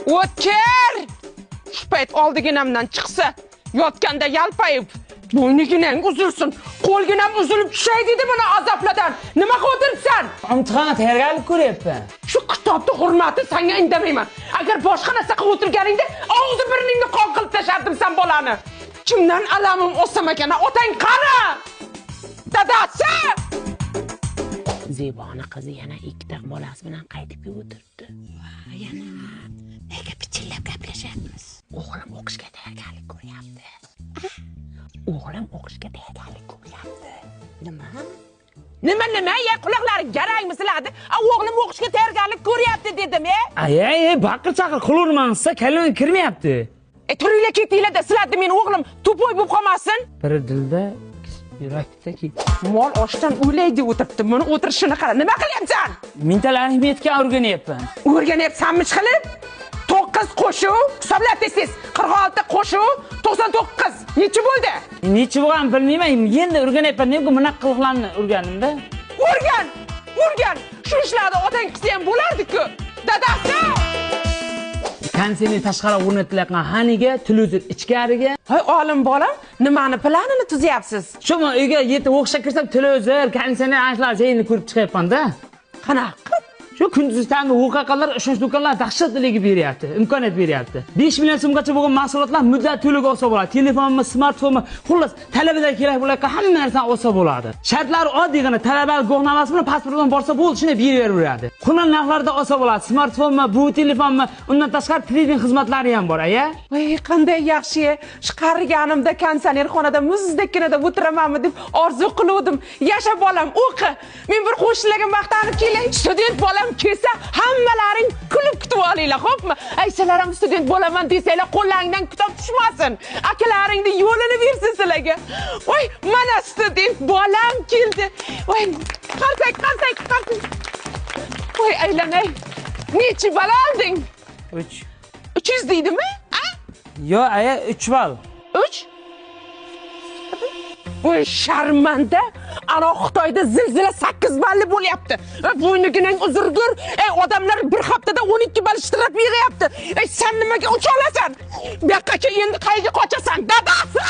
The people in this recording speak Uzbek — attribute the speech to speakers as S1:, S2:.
S1: O'tkir! Shu payt oldiginamdan chiqsa, yotganda yalpayib, bo'yniginang uzilsin, qo'lginam uzilib tushay dedi buni azoblardan. Nima qilib o'tiribsan?
S2: Imtihonga tayyorgarlik ko'ryapman.
S1: Shu kitobni hurmati senga indamayman. Agar boshqa narsa qilib o'tirganingda, og'zi burningni qon qilib tashardim sen bolani. Kimdan alamim olsam ekan? Otang qani? Dadasi! Zeboni qizi yana ikkita bolasi bilan qaytib kelib o'tiribdi.
S3: Yana nega pichillab gaplashyapmiz?
S1: O'g'lim o'qishga tayyorgarlik ko'ryapti. O'g'lim o'qishga tayyorgarlik ko'ryapti.
S3: Nima?
S1: Nima nima? Ya quloqlaring garangmi sizlarni? A o'g'lim o'qishga tayyorgarlik ko'ryapti dedim, e?
S2: Ay, baqir chaqir qilavermangizsa, kallam kirmayapti.
S1: E turinglar ketinglar-da, sizlarni meni o'g'lim tupoy bo'lib qolmasin.
S2: Biri dilda, yurakda ki.
S1: Mol oshdan o'lay deb o'tiribdi. Buni o'tirishini qara. Nima qilyapsan?
S2: Mental arifmetika o'rganyapman.
S1: O'rganyapsanmi qilib? 9 qo'shuv, hisobla tez-tez. 46 qo'shuv, 99. Necha bo'ldi?
S2: Necha bo'lganini bilmayman, endi o'rganyapman. Nega bunaqa qiliqlarni o'rgandimda?
S1: O'rgan, o'rgan. Shu ishlarni otang qilsa ham bo'lardi-ku. Dadasi!
S2: Konditsioner tashqari o'rnatilayotgan xoniga, televizor ichkariga.
S1: Voy olim bolam, nimani planini tuzyapsiz?
S2: Shu men uyga yetib o'qishga kirsam televizor, konditsioner ana shularni ko'rib chiqyapman-da.
S1: Qanaqa?
S2: Shu kunduz tani o'qaqalar, ishonch do'konlar dahshatligi beryapti, imkoniyat beryapti. 5 million so'mgacha bo'lgan mahsulotlar muddat to'lov olsa bo'ladi. Telefonmi, smartfonmi, xullas talabalar kerak bo'layotgan hamma narsani olsa bo'ladi. Shartlari oddiygina, talabalik guvohnomasi bilan pasport bilan borsa bo'ldi, shuni beraveradi. Qulay narxlarda olsa bo'ladi. Smartfonmi, bu telefonmi, undan tashqari trading xizmatlari ham bor, aya.
S1: Voy, qanday yaxshi. Shu qariganimda konditsionerxonada muzdekkinada o'tiramanmi deb orzu qiluvdim. Yasha bolam, o'qi. Men bir qo'shnilarga maqtanib kelay. Student bolam kelsa, hammalaring kulib kutib olinglar, xo'pmi? Ay, sizlar ham student bo'laman desanglar, qo'llaringdan kitob tushmasin. Akalaringni yo'lini bersin sizlarga. Voy, mana student bolam keldi. Voy, qarsak, qarsak, qarsak. Voy, aylanay. Necha bal olding?
S2: 3.
S1: 300 deydimi? A?
S2: Yo, aya 3 bal.
S1: 3? Voy, sharmanda. Ana Xitoyda zilzila 8 balli bo'lyapti. Bo'yniginang uzurgur. Ey, odamlar bir haftada 12 ball shtraf yig'yapti. Ey, sen nimaga ucha olasan? Bu yoqqa endi qayerga qochasan? Dadasi!